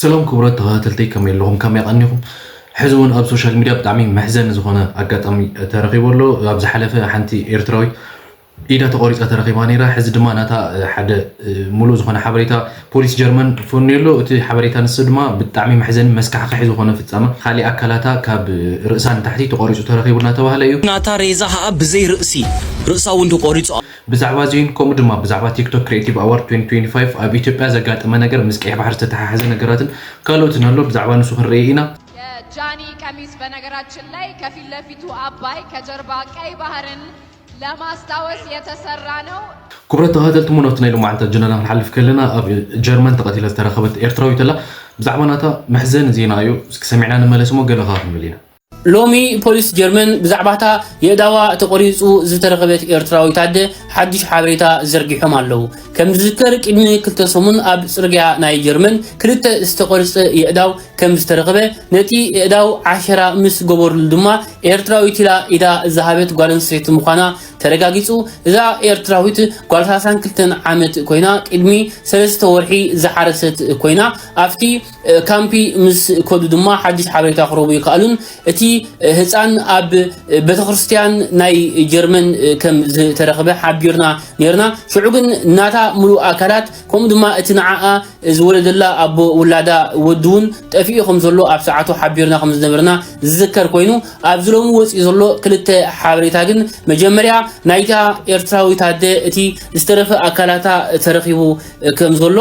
ሰላም ክቡራት ተኸታተልተይ፣ ከመይ ኣለኹም? ከመይ ቀኒኹም? ሕዚ እውን ኣብ ሶሻል ሚድያ ብጣዕሚ መሕዘኒ ዝኾነ ኣጋጣሚ ተረኺቡ ኣሎ። ኣብ ዝሓለፈ ሓንቲ ኤርትራዊት ኢዳ ተቖሪጻ ተረኺባ ነይራ። ሕዚ ድማ ናታ ሓደ ሙሉእ ዝኾነ ሓበሬታ ፖሊስ ጀርመን ፈንዩ ኣሎ። እቲ ሓበሬታ ንሱ ድማ ብጣዕሚ መሕዘኒ መስካሕካሒ ዝኾነ ፍጻመ፣ ካሊእ ኣካላታ ካብ ርእሳ ንታሕቲ ተቖሪጹ ተረኺቡ እናተባህለ እዩ። ናታ ሬዛ ኸኣ ብዘይ ርእሲ፣ ርእሳ እውን ተቖሪጹ። ብዛዕባ እዚን ከምኡ ድማ ብዛዕባ ቲክቶክ ክሪኤቲቭ ኣዋርድ ትዌንቲ ትዌንቲ ፋይቭ ኣብ ኢትዮጵያ ዘጋጠመ ነገር ምስ ቀይሕ ባሕሪ ዝተተሓሓዘ ነገራትን ካልኦትን ኣሎ። ብዛዕባ ንሱ ክንርኢ ኢና። የጃኒ ቀሚስ በነገራችን ላይ ከፊት ለፊቱ አባይ ከጀርባ ቀይ ባህርን ለማስታወስ የተሰራ ነው። ክቡራት ተኸታተልቲ፣ ሞኖት ናይ ሎማዓንቲ ኣጀንዳና ክንሓልፍ ከለና፣ ኣብ ጀርመን ተቐቲላ ዝተረኸበት ኤርትራዊት ኣላ። ብዛዕባ ናታ መሕዘኒ ዜና እዩ። እስኪ ሰሚዕና ንመለስ እሞ ገለ ኸኣ ክንብል ኢና። ሎሚ ፖሊስ ጀርመን ብዛዕባታ የእዳዋ ተቖሪጹ ዝተረኸበት ኤርትራዊት ኣደ ሓድሽ ሓበሬታ ዘርጊሖም ኣለዉ። ከም ዝዝከር፣ ቅድሚ ክልተ ሰሙን ኣብ ጽርግያ ናይ ጀርመን ክልተ ዝተቖርጸ የእዳው ከም ዝተረኸበ፣ ነቲ የእዳው ዓሸራ ምስ ገበሩሉ ድማ ኤርትራዊት ኢላ ኢዳ ዝሃበት ጓል ኣንስተይቲ ምዃና ተረጋጊጹ። እዛ ኤርትራዊት ጓል ሰላሳን ክልተን ዓመት ኮይና፣ ቅድሚ ሰለስተ ወርሒ ዝሓረሰት ኮይና፣ ኣብቲ ካምፒ ምስ ከዱ ድማ ሓድሽ ሓበሬታ ክረኽቡ ይከኣሉን፣ እቲ ህፃን ኣብ ቤተክርስትያን ናይ ጀርመን ከም ዝተረኽበ ሓቢርና ነርና። ሽዑ ግን ናታ ሙሉእ ኣካላት፣ ከምኡ ድማ እቲ ንዓኣ ዝወለደላ ኣቦ ውላዳ ወዲ እውን ጠፊኡ ከም ዘሎ ኣብ ሰዓቱ ሓቢርና ከም ዝነበርና ዝዝከር ኮይኑ፣ ኣብዚ ሎሚ ወፂኡ ዘሎ ክልተ ሓበሬታ ግን፣ መጀመርያ ናይታ ኤርትራዊት ኣደ እቲ ዝተረፈ ኣካላታ ተረኺቡ ከም ዘሎ፣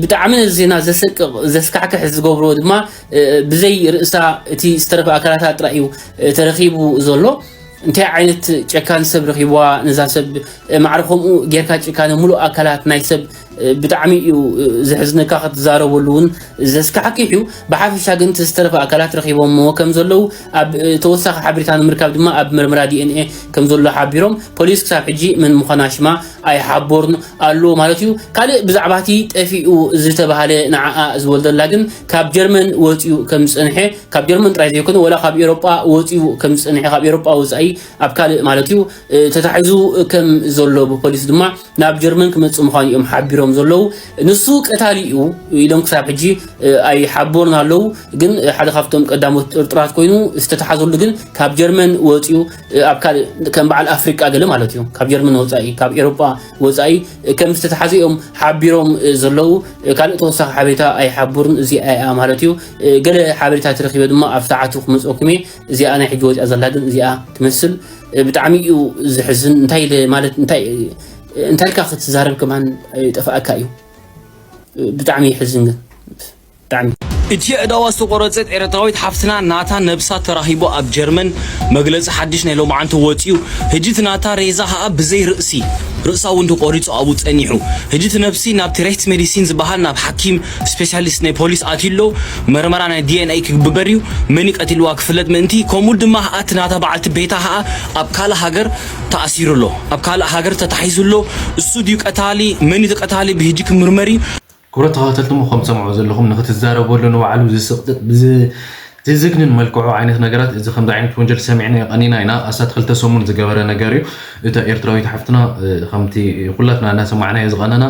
ብጣዕሚ ነዚ ዜና ዘሰቅቕ፣ ዘስካሕክሕ ዝገብሮ ድማ፣ ብዘይ ርእሳ እቲ ዝተረፈ ኣካላታ ጥራይ እዩ ተረኺቡ ዘሎ። እንታይ ዓይነት ጨካን ሰብ ረኺብዋ ነዛ ሰብ? ማዕረ ከምኡ ጌርካ ጭካነ፣ ሙሉእ ኣካላት ናይ ሰብ ብጣዕሚ እዩ ዘሕዝነካ። ክትዛረበሉ እውን ዘስካሕክሕ እዩ። ብሓፈሻ ግን እቲ ዝተረፈ ኣካላት ረኺቦምዎ ከም ዘለዉ፣ ኣብ ተወሳኺ ሓበሬታ ንምርካብ ድማ ኣብ መርመራ ዲ ኤን ኤ ከም ዘሎ ሓቢሮም። ፖሊስ ክሳብ ሕጂ መን ምዃና ሽማ ኣይሓቦርን ኣሎ ማለት እዩ። ካልእ ብዛዕባ እቲ ጠፊኡ ዝተባህለ ንዓኣ ዝወልደላ ግን ካብ ጀርመን ወፂኡ ከም ዝፀንሐ፣ ካብ ጀርመን ጥራይ ዘይኮነ፣ ወላ ካብ ኤሮጳ ወፂኡ ከም ዝፀንሐ፣ ካብ ኤሮጳ ወፃኢ ኣብ ካልእ ማለት እዩ፣ እ፣ ተታሒዙ ከም ዘሎ ብፖሊስ ድማ ናብ ጀርመን ክመፅእ ምዃኑ እዮም ሓቢሮም ዘለዉ። ንሱ ቀታሊ እዩ ኢሎም ክሳብ ሕጂ፣ እ፣ ኣይሓበሩን ኣለዉ። ግን፣ እ፣ ሓደ ካብቶም ቀዳሞት ጥርጡራት ኮይኑ ዝተተሓዘሉ ግን ካብ ጀርመን ወፂኡ፣ እ፣ ኣብ ካልእ ከም በዓል ኣፍሪቃ ገለ ማለት እዩ፣ ካብ ጀርመን ወፃኢ፣ ካብ ኤሮጳ ወፃኢ፣ እ፣ ከም ዝተተሓዘ እዮም ሓቢሮም፣ እ፣ ዘለዉ። እ፣ ካልእ ተወሳኺ ሓበሬታ ኣይሓብሩን፣ እዚኣ እያ ማለት እዩ። እ፣ ገለ ሓበሬታ ተረኺበ ድማ ኣብ ሰዓቱ ክመፅኦኩም እየ። እዚኣ ናይ ሕጂ ወፂኣ ዘላ ግን እዚኣ ትመስል። እ፣ ብጣዕሚ እዩ ዝሕዝን። እንታይ ኢለ ማለት፣ እንታይ፣ እንታይ ኢልካ ክትዛረብ ከማን፣ እ፣ ጠፍኣካ እዩ። እ፣ ብጣዕሚ ይሕዝን ግን። ብጣዕሚ። እቲ ኣእዳዋ ዝተቖረጸት ኤርትራዊት ሓፍትና ናታ ነብሳ ተራኺቡ ኣብ ጀርመን መግለጺ ሓድሽ ናይ ሎማዓንቲ ወጺኡ። ሕጂ እቲ ናታ ሬዛ ኸኣ ብዘይ ርእሲ፣ ርእሳ እውን ተቖሪጹ ኣብኡ ጸኒሑ። ሕጂ እቲ ነብሲ ናብቲ ሬክት ሜዲሲን ዝበሃል ናብ ሓኪም ስፔሻሊስት ናይ ፖሊስ ኣትዩ ኣሎ። መርመራ ናይ ዲ ኤን ኤ ክግበር እዩ። መን እዩ ቀቲልዋ ክፍለጥ ምእንቲ፣ ከምኡ ድማ ኸኣ እቲ ናታ በዓልቲ ቤታ ኸኣ ኣብ ካልእ ሃገር ተኣሲሩ ኣሎ። ኣብ ካልእ ሃገር ተታሒዙ ኣሎ። እሱ ድዩ ቀታሊ? መን እዩ እቲ ቀታሊ? ብሕጂ ክምርመር እዩ። ክቡራት ተኸታተልቲ፣ እሞ ከም ትሰምዑ ዘለኹም ንክትዛረበሉ ንባዕሉ ዝስቕጥጥ ብዝ-፣ ዝዝግንን መልክዑ ዓይነት ነገራት፣ እዚ ከምዚ ዓይነት ወንጀል ሰሚዕና የቐኒና ኢና። ኣስታት ክልተ ሰሙን ዝገበረ ነገር እዩ። እታ ኤርትራዊት ሓፍትና፣ እ፣ ከምቲ ኩላትና እናሰማዕናዮ ዝቐነና፣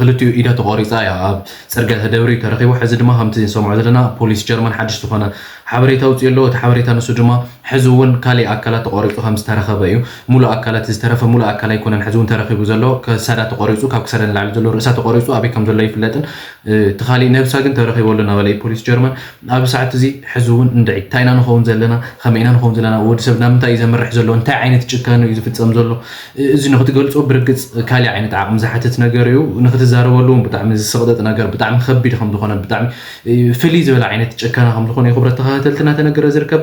ክልቲኡ ኢዳ ተቖሪጻ እያ፣ ኣብ ጽርግያ ተደብርዩ ተረኺቡ። ሕዚ ድማ ከምቲ ንሰምዖ ዘለና ፖሊስ ጀርመን ሓድሽ ዝኾነ ሓበሬታ ኣውጺኡ ኣሎ። እቲ ሓበሬታ ንሱ ድማ ሕዚ እውን ካሊእ ኣካላት ተቖሪጹ ከም ዝተረኸበ እዩ። ሙሉእ ኣካላት ዝተረፈ ሙሉእ ኣካል ኣይኮነን ሕዚ እውን ተረኺቡ ዘሎ። ክሳዳ ተቖሪጹ፣ ካብ ክሳዳ ንላዕሊ ዘሎ ርእሳ ተቖሪጹ፣ ኣበይ ከም ዘሎ ኣይፍለጥን። እ፣ እቲ ካሊእ ነብሳ ግን ተረኺቡ ኣሎ እናበለ እዩ ፖሊስ ጀርመን። ኣብዚ ሰዓት እዚ ሕዚ እውን እንድዒ እንታይ ኢና ንኸውን ዘለና? ከመይ ኢና ንኸውን ዘለና? ወዲ ሰብ ናብ ምንታይ እዩ ዘምርሕ ዘሎ? እንታይ ዓይነት ጭካነ እዩ ዝፍጸም ዘሎ? እ፣ እዚ ንክትገልጾ ብርግጽ ካሊእ ዓይነት ዓቕሚ ዝሓትት ነገር እዩ። ንክትዛረበሉ እውን ብጣዕሚ ዝስቕጥጥ ነገር፣ ብጣዕሚ ከቢድ ከም ዝኾነ፣ ብጣዕሚ፣ እ፣ ፍልይ ዝበለ ዓይነት ጭካነ ከም ዝኾነ እዩ ክብረት ተኸታተልትና ተነገረ ዝርከብ።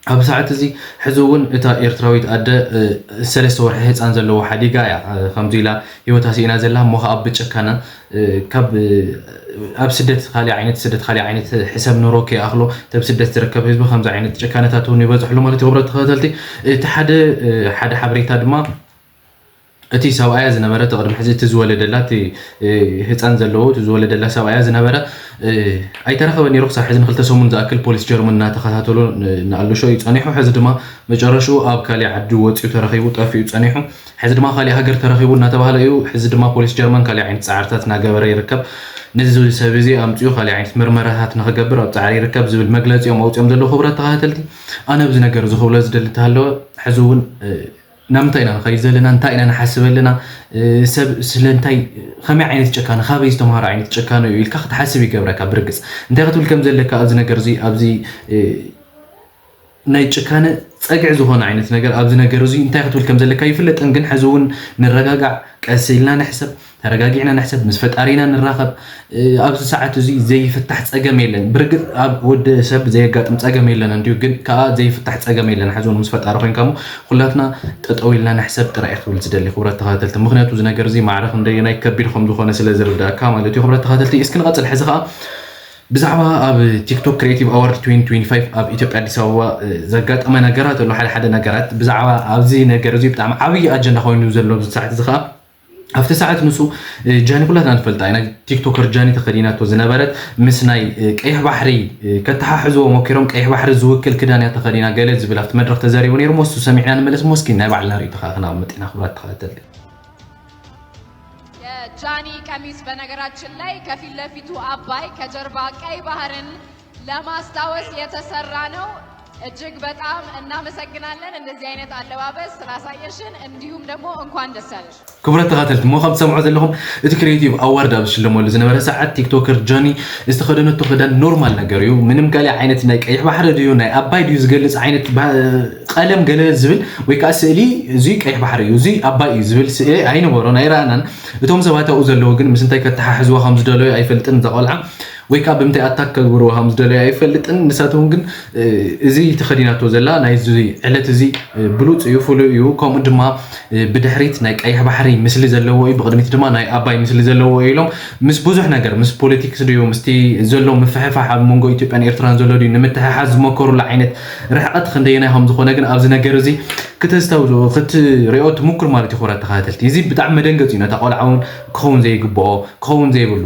ኣብ ሰዓት እዚ ሕዚ እውን እታ ኤርትራዊት ኣደ፣ እ፣ ሰለስተ ወርሒ ህፃን ዘለዎ ሓዲጋ እያ፣ እ፣ ከምዚ ኢላ ህይወታ ስኢና ዘላ። እሞ ኸዓ ብጭካነ፣ እ፣ ካብ፣ እ፣ ኣብ ስደት ካሊእ ዓይነት ስደት ካሊእ ዓይነት ሕሰብ ኑሮ ከይኣኽሎ፣ እቲ ኣብ ስደት ዝርከብ ህዝቢ ከምዚ ዓይነት ጭካነታት እውን ይበዝሕሉ ማለት እዩ። ክብረት ተኸታተልቲ፣ እቲ ሓደ፣ እ፣ ሓደ ሓበሬታ ድማ እቲ ሰብኣያ ዝነበረ፣ እቲ ቅድሚ ሕዚ እቲ ዝወለደላ፣ እቲ ህፃን ዘለዎ እቲ ዝወለደላ ሰብኣያ ዝነበረ ኣይተረኸበ ነይሩ። ክሳብ ሕዚ ንክልተ ሰሙን ዝኣክል ፖሊስ ጀርመን እናተኸታተሉ ንኣሉ ሸው እዩ ፀኒሑ። ሕዚ ድማ መጨረሽኡ ኣብ ካሊእ ዓዲ ወፂኡ ተረኺቡ፣ ጠፊኡ ፀኒሑ። ሕዚ ድማ ካሊእ ሃገር ተረኺቡ እናተባህለ እዩ። ሕዚ ድማ ፖሊስ ጀርመን ካሊእ ዓይነት ፃዕርታት እናገበረ ይርከብ። ነዚ ሰብ እዚ ኣምፅኡ ካሊእ ዓይነት ምርመራታት ንክገብር ኣብ ፃዕሪ ይርከብ ዝብል መግለፂ እዮም ኣውፅኦም ዘለዉ። ክቡራት ተኸታተልቲ፣ ኣነ ኣብዚ ነገር እዚ ክብሎ ዝደሊ እንተሃለወ፣ ሕዚ እውን ናብ ምንታይ ኢና ንኸይድ ዘለና፣ እንታይ ኢና ንሓስብ ኣለና፣ ሰብ ስለ እንታይ፣ ከመይ ዓይነት ጨካነ፣ ካበይ ዝተምሃሮ ዓይነት ጨካነ እዩ ኢልካ ክትሓስብ ይገብረካ። ብርግፅ እንታይ ክትብል ከም ዘለካ ኣብዚ ነገር እዚ፣ ኣብዚ ናይ ጭካነ ፀግዒ ዝኾነ ዓይነት ነገር፣ ኣብዚ ነገር እዚ እንታይ ክትብል ከም ዘለካ ይፍለጥን። ግን ሕዚ እውን ንረጋጋዕ፣ ቀስ ኢልና ንሕሰብ፣ ተረጋጊዕና ንሕሰብ፣ ምስ ፈጣሪና ንራኸብ። ኣብዚ ሰዓት እዚ ዘይፍታሕ ፀገም የለን። ብርግፅ ኣብ ወዲ ሰብ ዘየጋጥም ፀገም የለን እንዲዩ፣ ግን ከዓ ዘይፍታሕ ፀገም የለን። ሕዚ እውን ምስ ፈጣሪ ኮይንካ እሞ ኩላትና ጠጠው ኢልና ንሕሰብ ጥራይ ክብል ዝደሊ ክብረት ተኸታተልቲ። ምክንያቱ እዚ ነገር እዚ ማዕረ ክንደየናይ ከቢድ ከም ዝኾነ ስለ ዝርዳእካ ማለት እዩ። ክብረት ተኸታተልቲ፣ እስኪ ንቐፅል። ሕዚ ከዓ ብዛዕባ ኣብ ቲክቶክ ክሪኤቲቭ ኣዋርድ twenty twenty-five ኣብ ኢትዮጵያ ኣዲስ ኣበባ ዘጋጠመ ነገራት ኣሎ። ሓደ ሓደ ነገራት ብዛዕባ ኣብዚ ነገር እዚ ብጣዕሚ ዓብዪ ኣጀንዳ ኮይኑ ዘሎ ኣብዚ ሰዓት እዚ ከዓ ኣብቲ ሰዓት ንሱ ጃኒ ኩላትና ንፈልጣ ኢና። ቲክቶከር ጃኒ ተኸዲናቶ ዝነበረት ምስ ናይ ቀይሕ ባሕሪ ከተሓሕዝዎ ሞኪሮም፣ ቀይሕ ባሕሪ ዝውክል ክዳን እያ ተኸዲና ገለ ዝብል ኣብቲ መድረኽ ተዘሪቡ ነይሩ። ሞሱ ሰሚዕና ንመለስ። ሞስኪ ናይ ባዕልና ርእይቶ ከዓ ክነቕምጥ ኢና። ክብራት ተኸተል የጃኒ ቀሚስ በነገራችን ላይ ከፊት ለፊቱ አባይ ከጀርባ ቀይ ባህርን ለማስታወስ የተሰራ ነው። እጅግ በጣም እናመሰግናለን እንደዚህ አይነት አለባበስ ስላሳየሽን፣ እንዲሁም ደግሞ እንኳን ደስ ያለሽ። ክቡራት ተኸታተልቲ፣ እሞ ከም ትሰምዑ ዘለኹም እቲ ክሪኤቲቭ ኣዋርድ ኣብ ዝሽለመሉ ዝነበረ ሰዓት ቲክቶከር ጃኒ ዝተኸደነቶ ክዳን ኖርማል ነገር እዩ። ምንም ካልእ ዓይነት ናይ ቀይሕ ባሕሪ ድዩ ናይ ኣባይ ድዩ ዝገልፅ ዓይነት ቀለም ገለ ዝብል ወይ ከዓ ስእሊ እዙይ ቀይሕ ባሕሪ እዩ እዙይ ኣባይ እዩ ዝብል ስእሊ ኣይነበሮን ኣይረኣናን። እቶም ሰባት ኣብኡ ዘለዉ ግን ምስ እንታይ ከተሓሕዝዋ ከም ዝደለዩ ኣይፈልጥን። እዛ ቆልዓ ወይ ከዓ ብምንታይ ኣታክ ከግብርዎ ከም ዝደለዩ ኣይፈልጥን። ንሳቶም ግን እዚ ተኸዲናቶ ዘላ ናይ እዚ ዕለት እዚ ብሉፅ እዩ፣ ፍሉይ እዩ። ከምኡ ድማ ብድሕሪት ናይ ቀይሕ ባሕሪ ምስሊ ዘለዎ እዩ፣ ብቕድሚት ድማ ናይ ኣባይ ምስሊ ዘለዎ እዩ ኢሎም ምስ ብዙሕ ነገር ምስ ፖለቲክስ ድዩ ምስቲ ዘሎ ምፍሕፋሕ ኣብ መንጎ ኢትዮጵያን ኤርትራን ዘሎ ድዩ ንምትሕሓዝ ዝመከሩሉ ዓይነት ርሕቐት ክንደየናይ ከም ዝኾነ ግን ኣብዚ ነገር እዚ ክተስታውሱ ክትሪኦ ትምኩር ማለት እዩ። ክቡራት ተኸታተልቲ፣ እዚ ብጣዕሚ መደንገፂ እዩ ነታ ቆልዓ እውን ክኸውን ዘይግብኦ ክኸውን ዘይብሉ።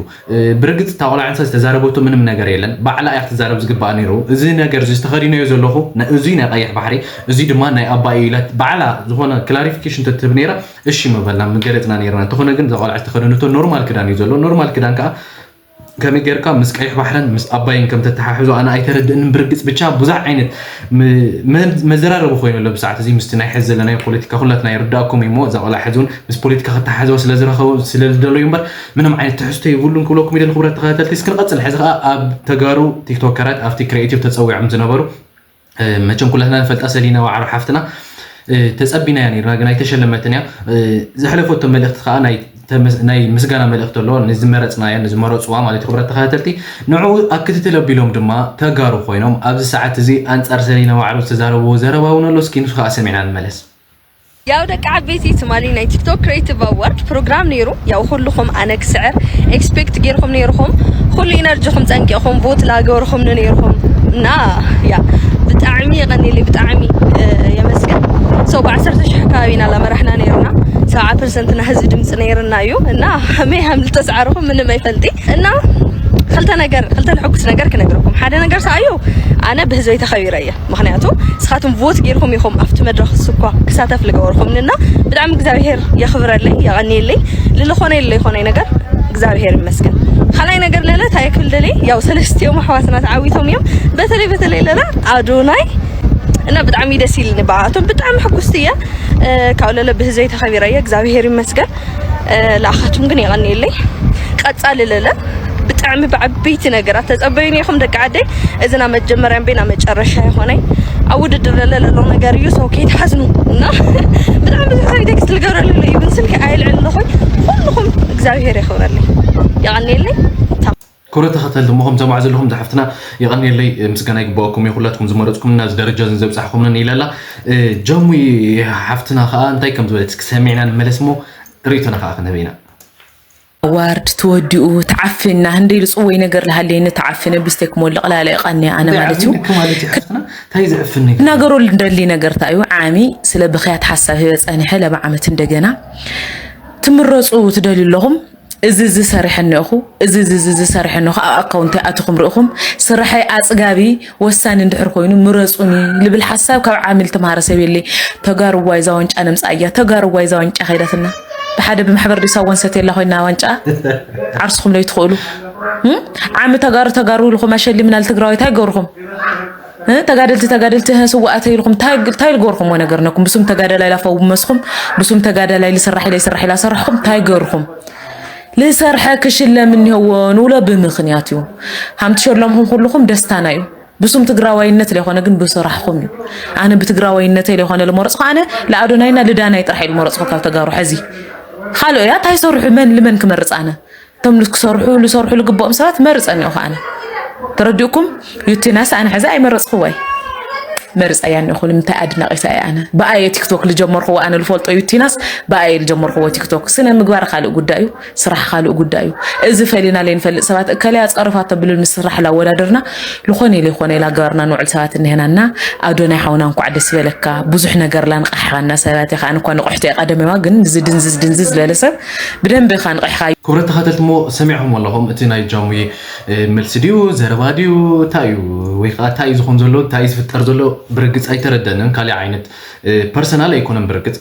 ብርግፅ እታ ቆልዓ ንሳ ዝተዛረበቶ ምንም ነገር የለን። ባዕላ እያ ክትዛረብ ዝግባኣ ነይሩ። እዚ ነገር እዚ ዝተኸዲነዮ ዘለኹ እዙይ ናይ ቀይሕ ባሕሪ እዙይ ድማ ናይ ኣባይ እዩ ኢላ ባዕላ ዝኾነ ክላሪፊኬሽን ተትህብ ነይራ እሺ ምበልና ምገለፅና ነይርና። እንተኾነ ግን እዛ ቆልዓ ዝተኸደነቶ ኖርማል ክዳን እዩ ዘሎ። ኖርማል ክዳን ከዓ ከመይ ጌርካ ምስ ቀይሕ ባሕርን ምስ ኣባይን ከም ተተሓሕዞ ኣነ ኣይተረድእንን። ብርግፅ ብቻ ብዙሕ ዓይነት መዘራረቢ ኮይኑ ኣሎ ብሰዓት እዚ ምስቲ ናይ ሕዚ ዘለናዮ ፖለቲካ ኩላትና ይርዳእኩም እዩ እሞ እዛ ቆልዓ ሕዚ እውን ምስ ፖለቲካ ክተሓሕዘዋ ስለ ዝረኸቡ ስለ ዝደለዩ እምበር ምንም ዓይነት ትሕዝቶ የብሉን ክብለኩም ይደሊ። ክቡራት ተኸታተልቲ እስኪ ንቐፅል። ሕዚ ከዓ ኣብ ተጋሩ ቲክቶከራት ኣብቲ ክሪኤቲቭ ተፀዊዖም ዝነበሩ መቸም ኩላትና ንፈልጣ ሰሊና ዋዕሮ ሓፍትና ተፀቢናያ ነርና ግን ኣይተሸለመትን እያ። ዘሕለፈቶ መልእክቲ ከዓ ናይ ምስጋና መልእክቲ ኣሎ ንዝመረፅናዮ ንዝመረፅዋ ማለት እዩ። ክብረት ተኸታተልቲ ንዕኡ ኣብ ክትትል ኣቢሎም ድማ ተጋሩ ኮይኖም ኣብዚ ሰዓት እዚ ኣንፃር ሰሊና ዋዕሮ ዝተዛረብዎ ዘረባ እውን ኣሎ። እስኪ ንሱ ከዓ ሰሚዕና ንመለስ። ያው ደቂ ዓበይቲ ትማሊ ናይ ቲክቶክ ክሬቲቭ ኣዋርድ ፕሮግራም ነይሩ። ያው ኩልኹም ኣነ ክስዕር ኤክስፔክት ጌርኩም ነይርኩም። ኩሉ ኢነርጂኹም ጸንቂቕኩም ቮት ላገበርኹምኒ ነይርኩም እና ያ ብጣዕሚ የቐንየለይ ብጣዕሚ የመስግን። ሶ ብዓሰርተ ሽሕ ከባቢ ኢና ላመራሕና ነይርና። ሰብዓ ፐርሰንት ና ህዝቢ ድምፂ ነይርና እዩ እና ከመይ ከም ዝተስዓርኹም ምንም ኣይፈልጢ እና ክልተ ነገር ክልተ ልሕጉስ ነገር ክነግረኩም ሓደ ነገር ሰኣዩ ኣነ ብህዝበይ ተኸቢረ እየ። ምኽንያቱ ንስኻትኩም ቮት ጌርኩም ኢኹም ኣብቲ መድረኽ እሱ እኳ ክሳተፍ ልገበርኩምኒ እና ብጣዕሚ እግዚኣብሄር የኽብረለይ የቐንየለይ። ልልኾነ የለይኾነይ ነገር እግዚኣብሄር ይመስገን። ካልኣይ ነገር ለለ እንታይ ክብል ደልየ ያው ሰለስቲኦም ኣሕዋትና ተዓዊቶም እዮም። በተለይ በተለይ ለለ ኣዶናይ እና ብጣዕሚ ደስ ኢልኒ ብኣቶም ብጣዕሚ ሕጉስቲ እየ። ካብ ለለ ብህዝበይ ተኸቢረ እየ እግዚኣብሄር ይመስገን። ልኣኻትኩም ግን የቐንየለይ። ቀፃሊ ለለ ብጣዕሚ ብዓበይቲ ነገራት ተፀበዩኒ ኢኹም ደቂ ዓደይ። እዚ ናብ መጀመርያ እምበይ ናብ መጨረሻ ይኾነይ ኣብ ውድድር ለለ ለሎ ነገር እዩ ሰው ከይትሓዝኑ እና ብጣዕሚ ብዙሕ ሰብ ቴክስት ልገብረሉ እዩ ግን ስልኪ ኣይልዕል ኣለኹኝ። ኩልኹም እግዚኣብሄር የኽብረለይ የቐንየለይ። ክብረት ተኸተልቲ እሞ ከም ሰማዕ ዘለኹም ዝሓፍትና የቐንየለይ ምስጋና ይግባኦኩም እዩ ኩላትኩም ዝመረፅኩም ናብዚ ደረጃ እዚ ዘብፃሕኹምንን ኢለላ። ጀሙ ሓፍትና ከዓ እንታይ ከም ዝበለት እስኪ ሰሚዕና ንመለስ እሞ ርእይቶና ከዓ ክንህብ ኢና። ኣዋርድ ተወዲኡ ተዓፊና ክንደይ ኢሉ ፅወይ ነገር ልሃለየኒ ተዓፊነ ብስቴክ ሞልቕ ላለ ይቐኒ ኣነ ማለት እዩ። ነገሩ እንደሊ ነገር እንታይ እዩ ዓሚ ስለ ብኽያት ሓሳብ ህበ ፀኒሐ ለባ ዓመት እንደገና ትምረፁ ትደልዩ ኣለኹም። እዚ እዚ ሰሪሐ እኒኦኹ፣ እዚ እዚ እዚ እዚ ሰሪሐ እኒኦኹ፣ ኣብ ኣካውንተይ ኣትኹም ርኢኹም፣ ስርሐይ ኣፅጋቢ ወሳኒ እንድሕር ኮይኑ ምረፁኒ ልብል ሓሳብ ካብ ዓሚል ትምሃረ ሰብ የለይ። ተጋሩ ዋይ እዛ ዋንጫ ነምፃ እያ፣ ተጋሩ ዋይ እዛ ዋንጫ ከይዳትና ብሓደ ብማሕበር ዲሳ ወንሰት የላ ኮይና ዋንጫ ዓርስኹም ለይትኽእሉ። እም? ዓሚ ተጋሩ ተጋሩ ኢልኹም ኣሸሊምና ልትግራዋይ እንታይ ገርኹም? እ? ተጋደልቲ ተጋደልቲ ህ፣ ስዋኣተ ኢልኹም እንታይ እንታይ ልገርኹምዎ ነገር ነኩም? ብሱም ተጋዳላይ ላፈው መስኹም፣ ብሱም ተጋዳላይ ልስራሕ ኢለ ይስራሕ ኢላ ሰርሕኹም እንታይ ገርኹም? ልሰርሐ ክሽለም እኒሀዎ ንብሎ ብምኽንያት እዩ። ሃምቲ ሸለምኹም ኩልኹም ደስታና እዩ። ብሱም ትግራዋይነት ለይኾነ ግን ብስራሕኹም እዩ። ኣነ ብትግራዋይነተይ ለይኾነ ልመረፅኹ ኣነ ለኣዶናይና ልዳናይ ጥራሕ እዩ ልመረፅኹ ካብ ተጋሩ ሕዚ። ካልኦ እያ እንታይ ሰርሑ መን ልመን ክመርፅ ኣነ? እቶም ክሰርሑ ልሰርሑ ልግብኦም ሰባት መርፀን እኒኦ ኣነ። ተረዲእኩም? ዩቲናስ ኣነ ሕዚ ኣይመረፅኽዋይ። መርፀያ እኒኦኹ ንምንታይ ኣድናቒታ እየ ኣነ። ብኣየ ቲክቶክ ልጀመርኽዎ ኣነ ልፈልጦ ዩቲናስ ብኣየ ልጀመርኽዎ ቲክቶክ። ስነ ምግባር ካልእ ጉዳይ እዩ፣ ስራሕ ካልእ ጉዳይ እዩ። እዚ ፈሊና ለይንፈልጥ ሰባት እከለያ ፀረፋ ተብልል ምስ ስራሕ ላወዳደርና ልኾነ ኢለ ይኾነ ኢላ ገበርና ንውዕል ሰባት እኒሀናና። ኣዶናይ ሓውና እንኳዕ ደስ በለካ። ብዙሕ ነገር ላንቃሕኻና ሰባት ኢኻ። ኣነ እኳ ንቑሕቲ እየ ቀደመዋ ግን እዚ ድንዝዝ ድንዝዝ ዝበለ ሰብ ብደንብ ኢኻ ንቂሕኻ። ክቡራት ተኸታተልቲ እሞ ሰሚዕኹም ኣለኹም እቲ ናይ ጃሙዬ እ፣ መልሲ ድዩ ዘረባ ድዩ እንታይ እዩ ወይ ከዓ እንታይ እዩ ዝኾን ዘሎ እንታይ እዩ ዝፍጠር ዘሎ ብርግፅ ኣይተረደንን። ካሊእ ዓይነት እ፣ ፐርሰናል ኣይኮነን ብርግፅ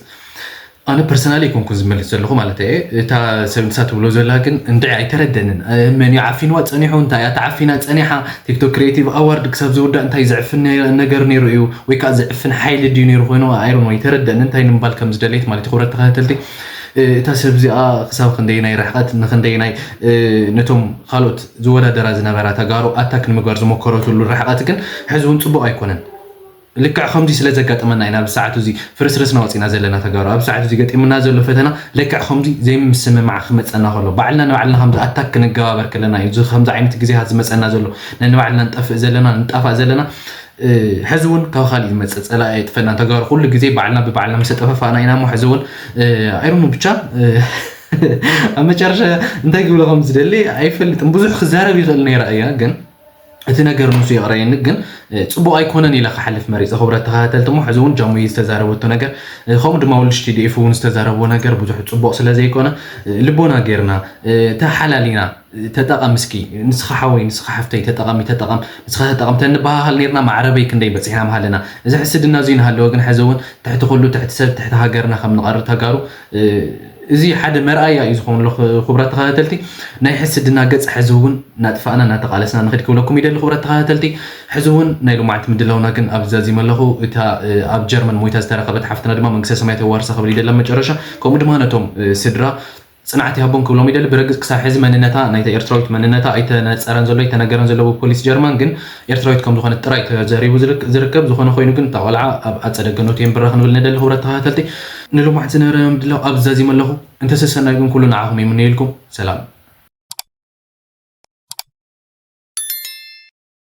ኣነ ፐርሰናል ኣይኮንኩን ዝመልስ ዘለኹ ማለት እየ። እታ ሰብ ንሳ ትብሎ ዘላ ግን እንድዒ ኣይተረደንን። እ፣ መን እዩ ዓፊንዋ ፀኒሑ እንታይ እያ ተዓፊና ፀኒሓ ቲክቶክ ክሪኤቲቭ ኣዋርድ ክሳብ ዝውዳእ እንታይ ዘዕፍን ነ- ነገር ነይሩ እዩ ወይ ከዓ ዘዕፍን ሓይሊ ድዩ ነይሩ ኮይኑ ኣይሮኖ ኣይተረደንን እንታይ ንምባል ከም ዝደለየት ማለት እዩ። ክቡራት ተኸታተልቲ እ፣ እታ ሰብ እዚኣ ክሳብ ክንደየናይ ርሕቐት ንክንደየናይ እ፣ ነቶም ካልኦት ዝወዳደራ ዝነበራ ተጋሩ ኣታክ ንምግባር ዝሞከረትሉ ርሕቐት ግን ሕዚ እውን ፅቡቕ ኣይኮነን። ልክዕ ከምዚ ስለ ዘጋጠመና ኢና ኣብዚ ሰዓት እዚ ፍርስርስና ወፂና ዘለና ተጋሩ ኣብዚ ሰዓት እዚ ገጢምና ዘሎ ፈተና ልክዕ ከምዚ ዘይምስምማዕ ክመፀና ከሎ ባዕልና ንባዕልና ከምዚ ኣታክ ክንገባበር ከለና እዩ እዚ ከምዚ ዓይነት ግዜታት ዝመፀና ዘሎ ነንባዕልና ንጠፍእ ዘለና ንጣፋእ ዘለና እ፣ ሕዚ እውን ካብ ካሊእ ዝመፅእ ፀላኢ ኣይጥፈና ተጋሩ ኩሉ ግዜ ባዕልና ብባዕልና ምስ ተጠፋፋእና ኢና እሞ ሕዚ እውን እ፣ ኣይሮኑ ብቻ እ፣ ኣብ መጨረሻ እንታይ ክብሎ ከም ዝደሊ ኣይፈልጥን ብዙሕ ክዛረብ ይኽእል ነይረ እያ ግን እቲ ነገር ንሱ የቕረየኒ ግን እ፣ ፅቡቕ ኣይኮነን ኢለ ክሓልፍ መሪፀ ክቡራት ተኸታተልቲ እሞ ሕዚ እውን ጃሙይ ዝተዛረበቶ ነገር እ፣ ከምኡ ድማ ወልድሽ ቲዲኤፍ እውን ዝተዛረብዎ ነገር ብዙሕ ፅቡቕ ስለ ዘይኮነ እ፣ ልቦና ጌርና እ፣ ተሓላሊና እ፣ ተጠቐም እስኪ ንስኻ ሓወይ ንስኻ ሓፍተይ ተጠቐሚ ተጠቐም ንስኻ ተጠቐም ተንበሃሃል ኔርና ማዕረበይ ክንደይ በፂሕና ምሃለና እዚ ሕስድና እዙይ ንሃለወ ግን ሕዚ እውን ትሕቲ ኩሉ ትሕቲ ሰብ ትሕቲ ሃገርና ከም ንቐርብ ተጋሩ እ፣ እዚ ሓደ መርኣያ እዩ ዝኾኑ ክቡራት ተኸታተልቲ ናይ ሕስድና ገፅ ሕዚ እውን እናጥፋእና እናተቓለስና ንኽድ ክብለኩም ይደሊ ክቡራት ተኸታተልቲ ሕዚ እውን ናይ ሎማዓንቲ ምድላውና ግን ኣብ ዛዚመ ኣለኹ እታ እ፣ ኣብ ጀርመን ሞይታ ዝተረኸበት ሓፍትና ድማ መንግስተ ሰማያት የዋርሳ ክብል ይደላ መጨረሻ ከምኡ ድማ ነቶም እ፣ ስድራ ፅንዓት ይሃቦም ክብሎም ይደሊ ብርግፅ ክሳብ ሕዚ መንነታ ናይታ ኤርትራዊት መንነታ ኣይተነፀረን ዘሎ ኣይተነገረን ዘሎ ብፖሊስ ጀርመን ግን ኤርትራዊት ከም ዝኾነት ጥራይ ተዘሪቡ ዝርክ- ዝርከብ ዝኾነ ኮይኑ ግን እታ ቆልዓ ኣብ ኣፀደ ገኖት የንብራ ክንብል ንደሊ ክቡራት ተኸታተልቲ ንሎማዓንቲ ዝነበረ ምድላው ኣብ ዛዚመ ኣለኹ እንተሰሰናይ ግን ኩሉ ንዓኹም ይምነየልኩም ሰላም